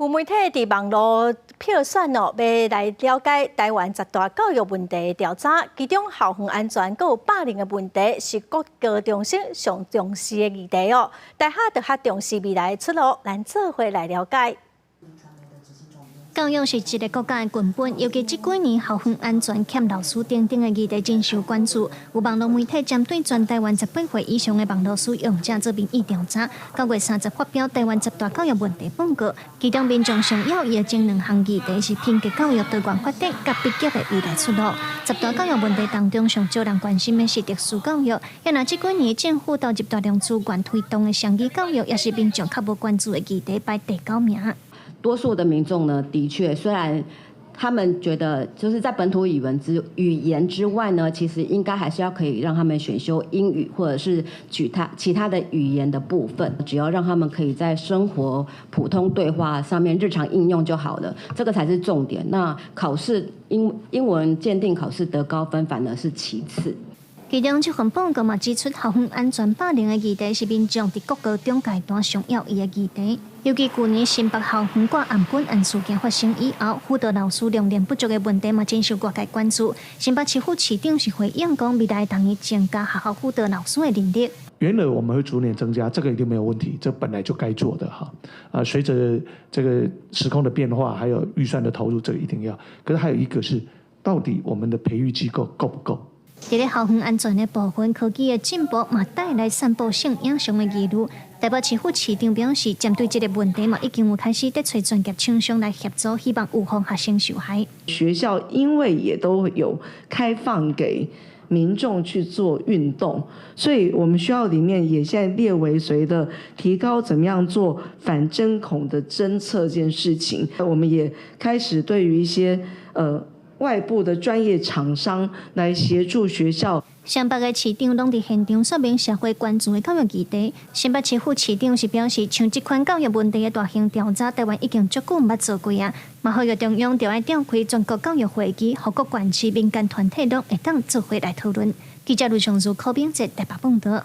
有媒體佇網路票選哦，欲來了解台灣十大教育問題的調查，其中校園安全閣有霸凌的問題是國高中生上重視的議題哦。大學就較重視未來的出路，咱做伙來了解。教育是一個國家的根本，尤其這幾年校園安全欠老師等等的議題真受關注。有網路媒體針對全台灣18歲以上的網路使用者做民意調查，9月30發表台灣十大教育問題報告，其中民眾上要的前兩項議題是品格教育多元發展佮畢業的未來出路。十大教育問題當中，上少人關心的是特殊教育，也若這幾年政府投入大量資源推動的雙語教育，也是民眾較無關注的議題，排第九名。多數的民眾呢，的確，雖然他們覺得就是在本土語言之外呢，其實應該還是要可以讓他們選修英語或者是其他的語言的部分，只要讓他們可以在生活普通對話上面日常應用就好了，這個才是重點。那考試英文鑑定考試得高分反而是其次。其中這份報告嘛指出，校園安全霸凌的議題是民眾佇國高中階段上要意的議題。尤其舊年新北校園掛頷頸案事件發生以後，輔導老師量能不足的問題嘛真受外界關注。新北市副市長是回應講，未來當會增加學校輔導老師的人力。員額我們會逐年增加，這個一定沒有問題，這本來就該做的哈。啊，隨着這個時空的變化，還有預算的投入，這個一定要。可是還有一個是，到底我們的培育機構夠不夠？佇咧校園安全的部分，科技的進步嘛帶來散布性影像的疑慮。台北市副市長表示，針對這個問題嘛，已經有開始佇揣專業廠商來協助，希望預防學生受害。學校因為也都有開放給民眾去做運動，所以我們學校裡面也現在列為所謂的提高怎麼樣做反針孔的偵測這件事情，我們也開始對於一些外部的專業廠商來協助學校。雙北的市長攏佇現場說明社會關注的教育議題。新北市副市長是表示，像這款教育問題的大型調查，台灣已經足久毋捌做過啊。嘛呼籲中央著愛召開全國教育會議，予各縣市民間團體攏會當做伙來討論。記者盧松如、柯炳哲台北報導。